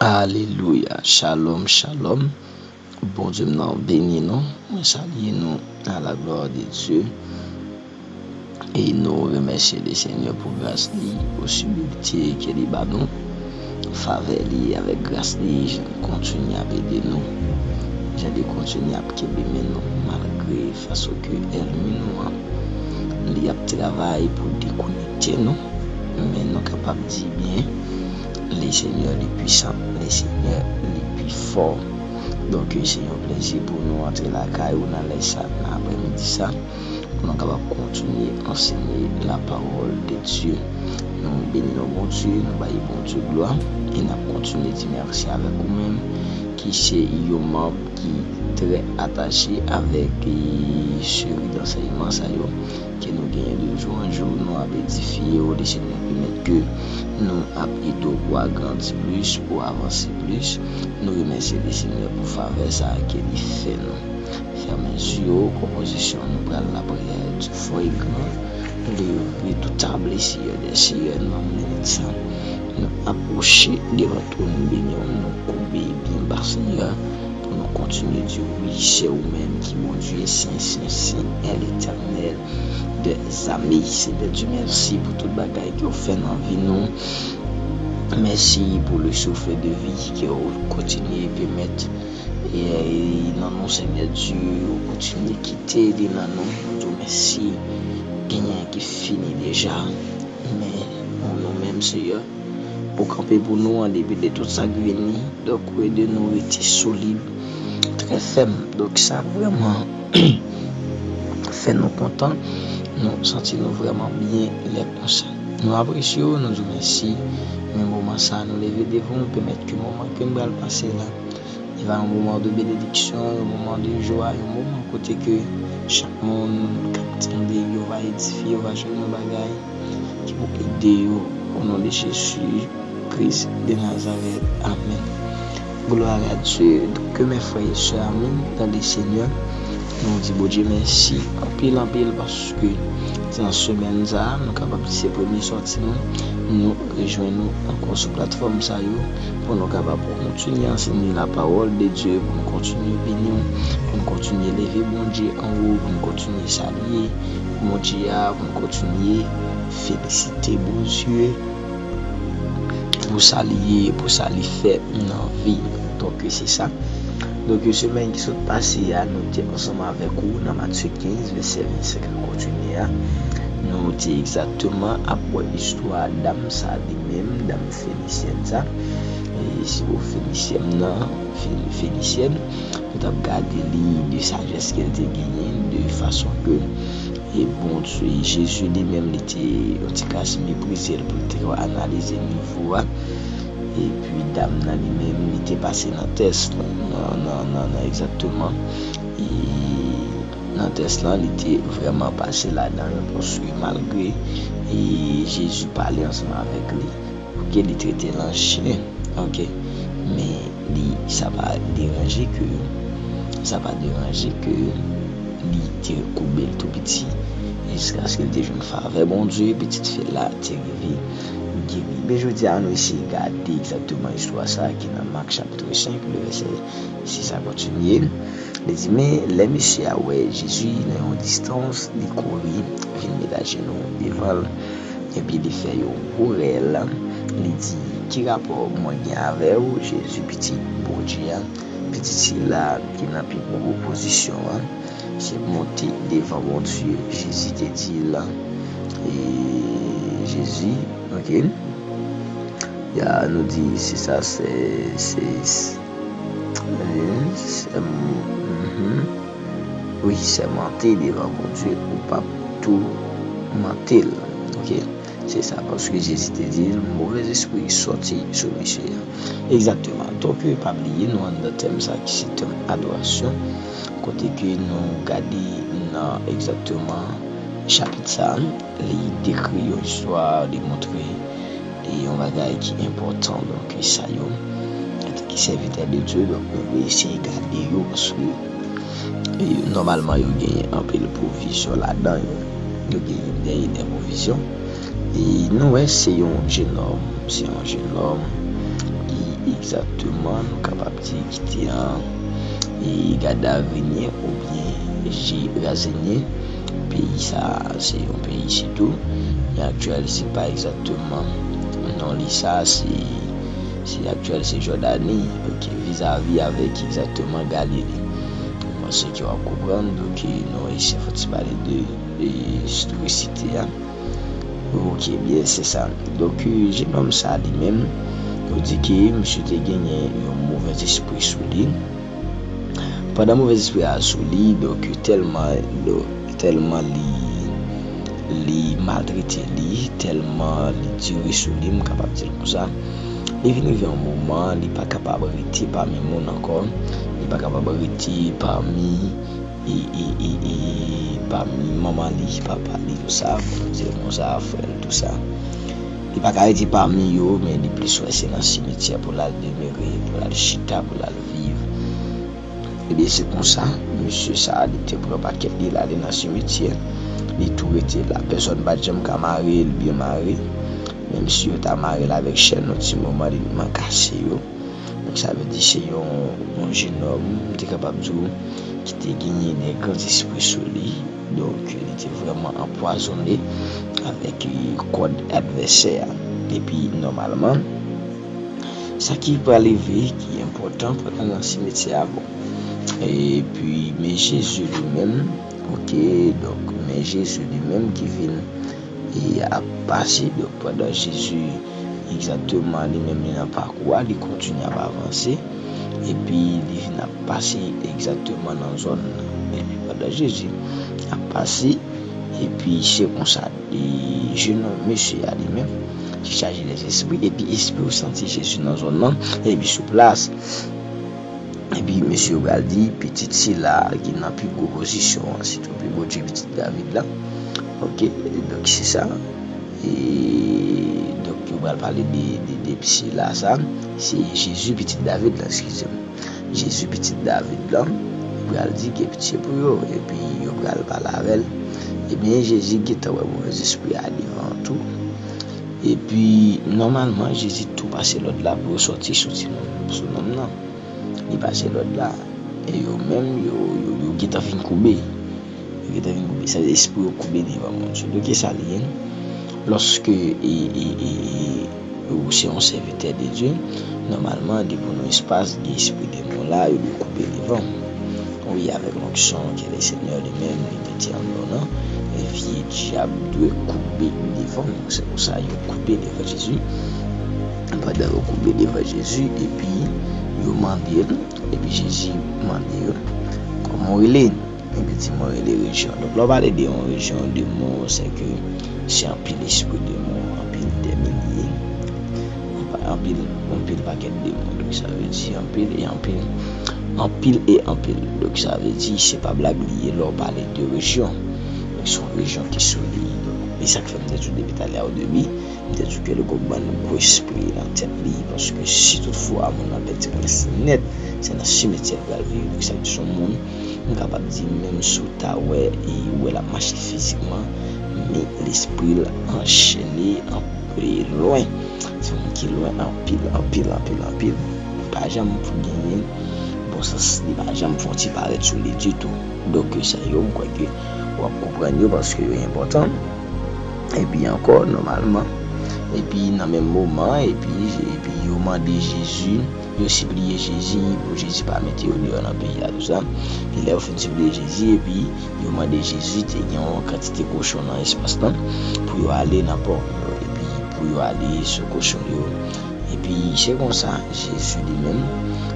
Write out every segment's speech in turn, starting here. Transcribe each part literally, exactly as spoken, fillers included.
Alelouya. Shalom, shalom. Bondye m nan beni nou. Mwen salye nou à la gloire de Dieu. E nou remèsye le Senyè pou gras li, posibilite ke li ba nou, favè li avèk gras li, jan l kontinye ap ede nou, jan li kontinye ap kenbe men nou, malgre fason ke ènmi nou an, li ap travay pou dekonekte nou, men nou kapab di byen, le Senyè li pwisan, le Senyè li pi fò. Donk, se yon plezi pou nou antre lakay ou nan lè sa, nan aprèmidi sa, pou nou kapab kontinye ansenye la parole de Dieu. Nou beni non Bondye, nou bay Bondye glwa, e n ap kontinye di mèsi avèk ou menm, ki se yon manm ki trè atache avèk, e, seri dansèyman sa yo ke nou genyen de jou an jou, nou ap edifye w, le Senyè pèmèt ke nou ap ede w pou agrandi plis, pou avanse plis. Nou remèsye le Senyè pou favè sa a ke li fè nou. Fèmen zye w, konpozisyon nou pral lapriyè. Dye fò e gran, leve tout table, Seyè dè seyè, nan minit sa. Nou apwoche devan twòn beni w, nou koube byen ba Senyè, pou nou kontinye di wi, se ou menm ki Bondye sen, sen, sen, è Letènèl dèzame. Senyè Dye, mèsi pou tout bagay ke w fè nan vi nou. Mèsi pou le souffle de vie ke w kontinye pèmèt. E, e nan non Senyè Dye, ou kontinye kite li nan nou. Nou di w mèsi. Gen anyen ki fini deja. Men, nou menm, Seyè, ou kanpe pou nou an depi de tout sa k vini. Donk, ou ede nou rete solid, trè fèm. Donk, sa vrèman fè nou kontan. Nou santi nou vrèman byen lè konsa. Nou apresye w, nou di w mèsi. Men moman sa a, nou leve devan w, pèmèt ke moman ke n pral pase la, li va yon moman de benediksyon, yon moman de jwa, yon moman kote ke chak moun k ap tande, yo va edifye, yo va jwenn yon bagay ki pou ede yo. O non de Jezi Kris de Nazarèt. Amèn. Gloire à Dieu. Donk, mes frères et sœurs, amen, dans le Seigneur, nou di Bondye mèsi anpil, anpil, paske se nan semèn sa a, nou kapab di se premye sòti nou, nou rejwenn nou ankò sou platfòm sa yo, pou nou kapab kontinye ansenye la parole de Dieu, pou nou kontinye beni w, pou nou kontinye leve Bondye anwo, pou nou kontinye salye Bondye a, pou nou kontinye felisite Bondye pou sa li ye, pou sa li fè nan vi nou. Donk, se sa. Donk, semèn ki sot pase a, nou te ansanm avèk ou nan Matye kenz, vèsè vennsenk al kontinye a. Nou te egzakteman ap wè istwa dam sa li menm, dam fenisyèn sa. E si w fenisyèn nan, Fe-, fenisyèn, nou t ap gade li de sajès ke l te genyen, de fason ke, e Bondye, Jezi li menm, li te yon ti kras meprize l pou l te ka analize nivo a. Epi dam nan li menm, li te pase nan tès, nan, nan, nan, nan egzakteman. E nan tès lan, li te vrèman pase ladan l, paske malgre, e Jezi pale ansanm avèk li, ke li trete l an chen, oke, men li, sa pa deranje ke, sa pa deranje ke li te koube l tou piti, jiskaske l te jwenn favè Bondye, pitit fi l la te rive geri. Men jodi a, ann eseye gade egzakteman istwa sa a ki nan Mak chapit senk, le vèsè sis a kontinye. Li di, men lè mesye a wè Jezi nan yon distans, li kouri vin met ajenou devan l, epi li fè yon gwo rèl. Li di, ki rapò mwen gen avè w, Jezi, pitit Bondye a? Pitit sila ki nan pi gwo pozisyon an, se monte devan Bondye. Jezi te di l, e Jezi, oke, ya, nou di, se sa, se, se, e, se, mhm. Wi, sèmante devan Bondye ou p ap toumante l. Oke? Se sa, paske Jezi te di l, movèzespri sòti sou mesye a. Egzakteman. Donk, pa bliye, nou anndan tèm sa ki se tèm adorasyon, kote ke nou gade nan egzakteman chapit sa, li dekri yon istwa, li montre e yon bagay ki enpòtan, donk, sa yo, antanke sèvitè de Dye, donk, nou dwe eseye gade yo, paske, e, nòmalman, yo genyen anpil pwovizyon ladan yo. Yo genyen dèyè de pwovizyon. E nou wè, se yon jenòm, se yon jenòm ki Egzakteman, nou kapab di ki te an e Gadarenyen oubyen Jerazenyen. Peyi sa a, se yon peyi sitou. E aktyèl, se pa egzakteman non li sa, se, se aktyèl, se Jòdani, oke, vizavi avèk egzakteman Galile. Mwen panse ke w ap konprann, donk, e, nou eseye fè ti pale de, e, istorisite a. Oke, byen, se sa. Donk, e, jenòm sa li menm, yo di ke misye te genyen yon movèzespri sou li. Pandan movèzespri a sou li, donk, tèlman, donk, tèlman li, li maltrete li, tèlman li dire sou li, m kapab di l konsa. Li vin rive yon moman, li pa kapab rete pami moun ankò. Li pa kapab rete pami e, e, e, e, pami manman li, papa li, tout sa, pou nou di l konsa, frè l, tout sa. Li pa ka rete pami yo, men li plis wè se nan simityè pou l al demere, pou l al chita, pou l al viv. Ebyen, se konsa, mesye sa a, li te pran pakèt li, l ale nan simityè. Li tou rete la. Pèsòn pa t janm ka mare l byen mare. Menm si yo ta mare l avèk chèn, yon ti moman, li man kase yo. Donk, sa vle di se yon, yon jenòm, m te kapab di w, ki te genyen de gran espri sou li. Donk, li te vrèman anpwazonnen avèk, e, kòd advèsè a. Epi, nòmalman, sa ki pral rive, ki enpòtan pandan nan simityè a, bon. Epi, men Jezi li menm, oke, donk, men Jezi li menm ki vin e ap pase. Donk, pandan Jezi, egzakteman, li menm, li nan pakou a, li kontinye ap avanse, epi li vin ap pase egzakteman nan zòn nan. Epi pandan Jezi ap pase, epi se konsa, e, jenòm mesye a li menm, ki chaje dèzespri, epi espri yo santi Jezi nan zòn nan, epi sou plas. Epi mesye yo pral di, pitit sila ki nan pi gwo pozisyon an, se tou pi Bondye, pitit David la. Oke, donk se sa. E, donk yo pral pale de, de, de sila sa, se Jezi, pitit David la, eskize m. Jezi, pitit David la, yo pral di, gen pitye pou yo, epi yo pral pale avè l. Ebyen, Jezi gentan wè movèzespri a devan tou. Epi, nòmalman, Jezi tou pase lòd la pou yo sòti sou ti nonm, sou nonm nan. Li pase lòd la. E yo menm, yo, yo, yo gentan fin koube. Yo gentan fin koube. Sa espri yo koube devan moun yo. Donk, e sa li ye. Lòske, e, e, e, e, ou se yon sèvitè de Dye, nòmalman, depi w nan espas, gen espri demon la, yo dwe koube devan w. Wi, avèk lonksyon ke le Senyè li menm li mete anndan w nan, e vye dyab dwe koube devan w. Se pou sa yo koube devan Jezi. Pandan yo koube devan Jezi, epi yo mande l, epi Jezi mande yo, kòman w rele? Epi di, mwen rele rejyon. Donk, lè w pale de yon rejyon, de mo, se ke se anpil espri demon, anpil dèmon li ye. Anpil, anpil pakèt demon. Donk, sa vle di anpil e anpil. Anpil e anpil. Donk, sa vle di se pa blag li ye lè w pale de rejyon. Donk, se yon rejyon ki solid. Donk, e sa k fè m te di w depi talè a o debi, m te di w ke l gon bann gwo espri nan tèt li. Paske si toutfwa moun nan pèdi prens nèt, se nan simityè l pral viv. Donk, sa vle di se yon moun, m kapab di, menm si w ta wè, e wè l ap mache fizikman, men lespri l anchene anpe lwen. Se yon moun ki lwen anpil, anpil, anpil, anpil. Li pa janm genyen bon sans, li pa janm fè yon ti parèt sou li ditou. Donk, sa yo, m kwè ke w ap konprann yo paske yo enpòtan. Epi ankò, nòmalman, epi nan menm moman, epi, epi yo mande Jezi, yo sipliye Jezi pou Jezi pa mete yo deyò nan peyi a, tou sa. E lè yo fin sipliye Jezi, epi yo mande Jezi, te gen yon kantite kochon nan espas lan, pou yo ale nan pòk yo, epi pou yo ale sou kochon yo. Epi se konsa, Jezi li menm,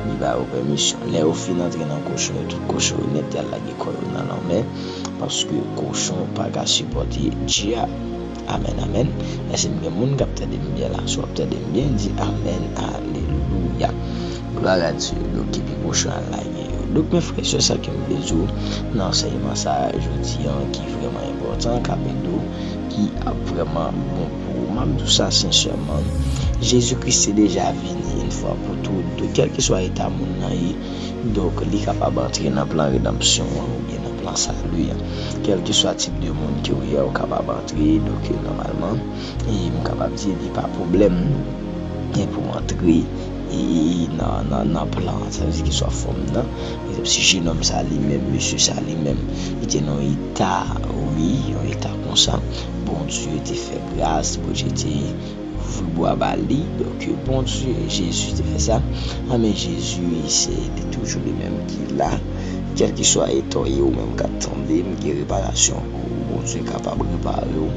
li ba yo pèmisyon. Lè yo fin antre nan kochon yo, tout kochon yo nèt, y al lage kò yo nan lanmè, paske kochon pa ka sipòte dyab. Amèn, amèn. Èske m gen moun k ap tande m byen la? Si w ap tande m byen, di amèn, alelouya. Glwa a Dye. Donk, epi kochon al lage yo. Donk, men frè e sè, sa ke m vle di w nan ansèyman sa a jodi a, ki vrèman enpòtan, k ap ede w, ki ap vrèman bon pou ou. M ap di w sa sensèman, Jezi Kris te deja vini yon fwa pou tout. Donk, kèlkeswa eta moun nan ye, donk, li kapab antre nan plan redanmsyon an oubyen nan plan sali an. Kèlkeswa tip de moun ke w ye, ou kapab antre. Donk, nòmalman, e m kapab di, li pa pwoblèm, e pou w antre e, e, nan, nan, nan plan an, sa vle di keswa fanm nan. Pa egzanp, si jenòm sa li menm, mesye sa li menm, li te nan yon eta, wi, yon eta konsa, Bondye te fè gras, Bondye te ouvri bra ba li. Donk, Bondye, Jezi te fè sa. Anben, Jezi, se li toujou li menm ki la. Kèlkeswa eta w ye, ou menm k ap tande m, gen reparasyon pou ou. Bondye kapab repare w,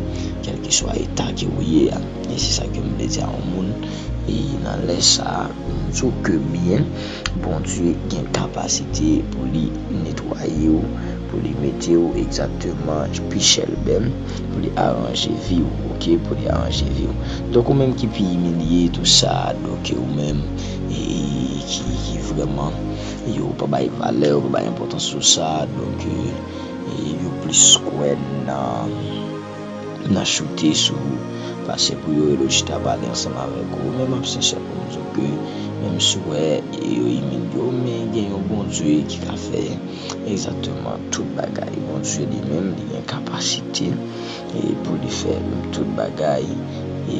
kèlkeswa eta ke ou ye a. E se sa ke m vle di a yon moun. E nan lè sa a, m di w ke byen, Bondye gen kapasite pou li netwaye w, pou li mete w egzakteman pi chèlbè, pou li aranje vi w, oke, pou li aranje vi w. Donk, ou menm ki pi imilye, tou sa, donk, ou menm, e, ki, ki vrèman, yo pa bay valè, yo pa bay enpòtans sou sa, donk, e, e yo plis kwè nan, nan choute sou ou, pase pou yo rele w chita pale ansanm avèk ou. Men m ap sensè pou m di w ke, menm si w wè yo imilye w, men gen yon Bondye ki ka fè egzakteman tout bagay. Bondye li menm, li gen kapasite, e, pou li fè tout bagay, e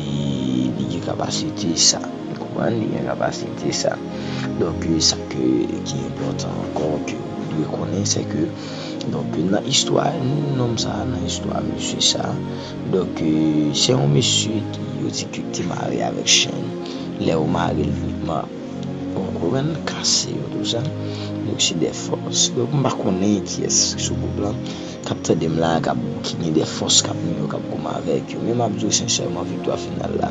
li gen kapasite sa. Ou konprann? Li gen kapasite sa. Donk, e, sa ke, ki enpòtan ankò, ke ou dwe konnen, se ke, donk, nan istwa nonm sa, nan istwa mesye sa, donk, e, se yon mesye ki, yo di ke te mare avèk chenn. Lè yo mare l, li ma-, ou konprann, kase yo, tou sa. Donk, se de fòs. Donk, m pa konnen kiyès sou gwoup lan k ap tande m la, k ap, ki gen de fòs k ap ni yo, k ap goumen avèk yo. Men m ap di w sensèman, viktwa final la,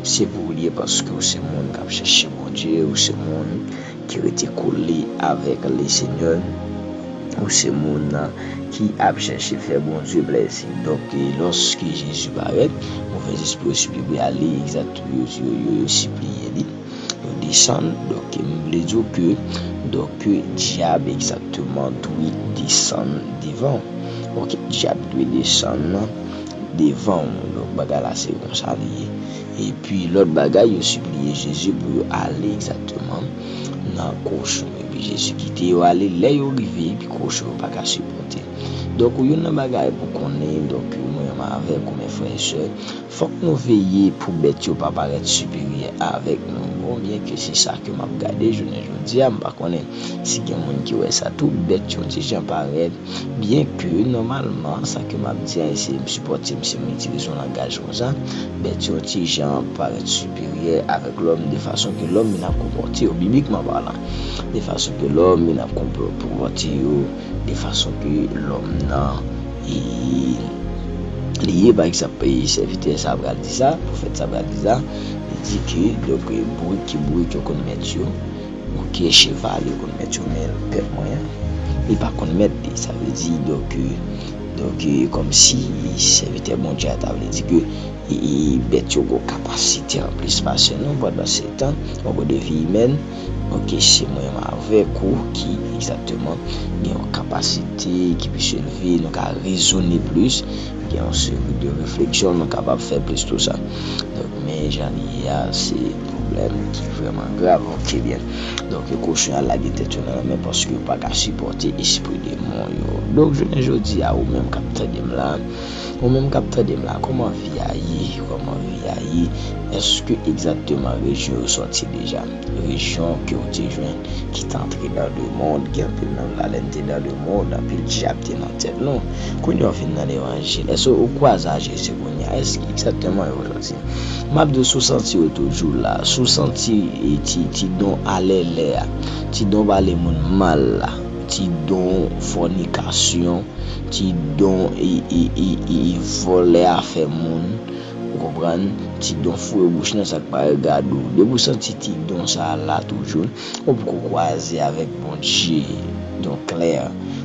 se pou ou li ye, paske ou se moun k ap chèche Bondye, ou se moun ki rete kole avèk Lesenyè, ou se moun ki ap chèche fè Bondye plèzi. Donk, e, lòske Jezi parèt, movèzespri yo sipliye ale, egzakteman, yo, yo, yo, yo sipliye li. Yo desann, donk, m vle di w ke, donk, dyab egzakteman dwe desann devan w. Oke, dyab dwe desann devan w. Donk, bagay la, se konsa li ye. Epi, lòt bagay, yo sipliye Jezi pou yo ale egzakteman nan kochon. Epi, Jezi kite yo ale. Lè yo rive, epi kochon yo pa ka sipòte. Donk, youn nan bagay pou konnen, donk, mwen menm avèk ou, men frè e sè, fòk nou veye pou bèt yo pa parèt siperyè avèk nou. Bon, byen ke se sa ke m ap gade jounen jodi a, m pa konnen si gen moun ki wè sa tou, bèt yon ti jan parèt, byen ke nòmalman, sa ke m ap di a, se m sipòte m, se m itilize yon langaj konsa, bèt yon ti jan parèt siperyè avèk lòm, de fason ke lòm vin ap konpòte yo, biblikman palan, de fason ke lòm vin ap konpò-, konpòte yo, de fason ke lòm nan, e, li ye, pa egzanp, e, sèvitè sa pral di sa, pwofèt sa pral di sa, li di ke, donk, e, bourik ki bourik yo konn mèt yo, bourik ki cheval yo konn mèt yo, men pèp mwen an, li pa konn mèt li. Sa vle di, donk, e, donk, e, kòmsi sèvitè Bondye a ta vle di ke e, e, bèt yo gen yon kapasite anplis pase nou pandan se tan, yon kote vi imèn, oke, se mwen menm avèk ou ki egzakteman gen yon kapasite ki plis elve, nou ka rezone plis, gen yon seri de refleksyon nou kapab fè plis tou sa. Donk, men jan li ye a, se pwoblèm ki vrèman grav, oke, byen. Donk, kochon yo lage tèt yo nan lanmè paske yo pa ka sipòte espri demon yo. Donk, jounen jodi a, ou menm k ap tande m la, Ou menm k ap tande m la, kòman vi a ye? Kòman vi a ye? Èske egzakteman rejyon yo sòti deja? Rejyon ke w te jwenn ki te antre dans le monde, gen anpil nan nou la, lè n te dans le monde, anpil dyab te nan tèt nou. Kounye a w vin nan levanjil. Èske ou kwaze a Jezi kounye a? Èske egzakteman yo sòti? M ap di w, si w santi yo toujou la, si w santi, e, ti, ti don alèlè a, ti don pale moun mal la, ti don fònikasyon, ti don e, e, e, e, e vòlè afè moun, ou konprann? Ti don foure bouch nan sa k pa regade w. Depi w santi ti don sa a la toujou, ou poko kwaze avèk Bondye, don klè,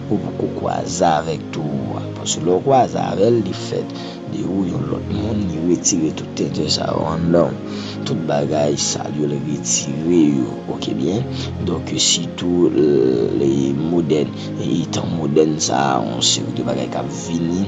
ou poko kwaze avèk tou a. Paske lè w kwaze avè l, li fè de ou yon lòt moun, li retire tout tenten sa yo anndan w. Tout bagay sal yo, li retire yo, oke byen? Donk, sitou, le modèn, e tan modèn sa a, yon seri de bagay k ap vini,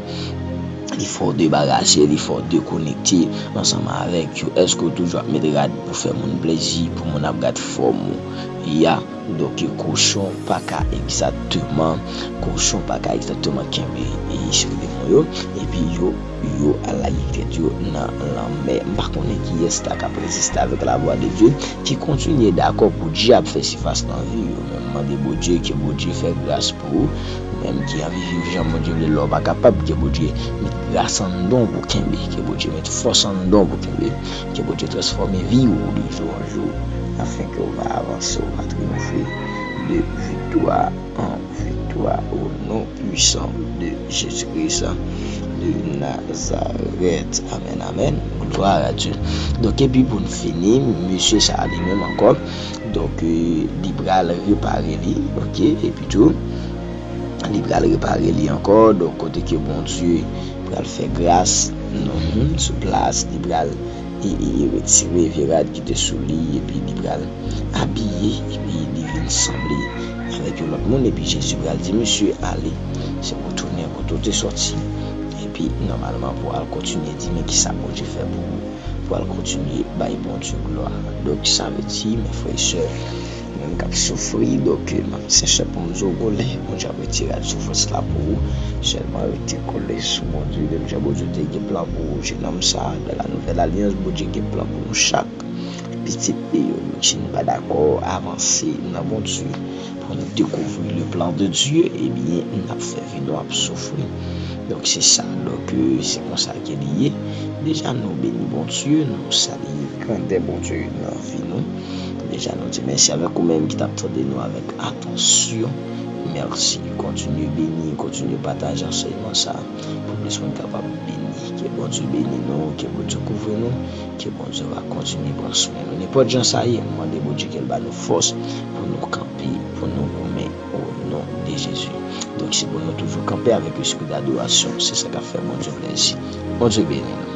Li fè w debarase, li fè w dekonekte ansanm avèk yo. Èske w toujou ap met rad pou fè moun plezi, pou moun ap gad fòm ou? Ya, donk kochon pa ka egzakteman, kochon pa ka egzakteman kenbe e sou demon yo, epi yo, yo al lage tèt yo nan lanmè. M pa konnen kiyès ta ka reziste avèk lavwa de Dye, ki kontinye dakò pou Dye ap fè sifas nan vi yo. Men m mande Bondye ke Bondye fè gras pou ou, ou menm ki anvi viv jan Bondye vle, lè w pa kapab, ke Bondye met gras anndan w pou kenbe, ke Bondye met fòs anndan w pou kenbe, ke Bondye transfòme vi w de jou an jou, afenke w va avanse, w va triyonfe de viktwa an viktwa, o non pwisan de Jezi Kris de Nazarèt. Amèn, amèn. Glwa a Dye. Donk, epi pou n fini, mesye sa a li menm ankò, donk, eh, li pral repare li, oke, epi tou, li pral repare li ankò, donk, kote ke Bondye pral fè gras, non, sou plas, li pral e, e, e retire vye rad ki te sou li, epi li pral abiye, epi li vin sanble avèk yon lòt moun, epi Jezi pral di, "Mesye, ale, se pou w tounen kote w te sòti." Epi, nòmalman, pou w al kontinye di, "Men kisa Bondye fè pou ou?" Pou w al kontinye bay Bondye glwa. Donk, sa vle di, men frè e sè, menm k ap soufri, donk, m ap sensè pou m di w, gon lè Bondye ap retire rad soufrans la pou ou. Sèlman rete kole sou Bondye, menm jan Bondye te gen plan pou ou, jenòm sa a, nan la nouvèl alyans, Bondye gen plan pou nou chak. Pitit li yo, menm si nou pa dakò, avanse nan Bondye pou nou dekouvri le plan de Dieu, ebyen, n ap fè vi nou ap soufri. Donk, se sa. Donk, euh, se konsa ke li ye. Deja, nou beni Bondye, nou salye grandè Bondye nan vi nou. Deja, nou di mèsi avèk ou menm ki t ap tande nou avèk atansyon. Mèsi. Kontinye beni, kontinye pataje ansèyman sa a pou plis moun kapab beni. Ke Bondye beni nou, ke Bondye kouvri nou, ke Bondye va kontinye pran swen nou. Nenpòt jan sa ye, m mande Bondye ke l ba nou fòs pou nou kanpe, pou nou goumen o non de Jezi. Donk, se pou nou toujou kanpe avèk espri dadorasyon. Se sa k ap fè Bondye plezi. Bondye beni nou.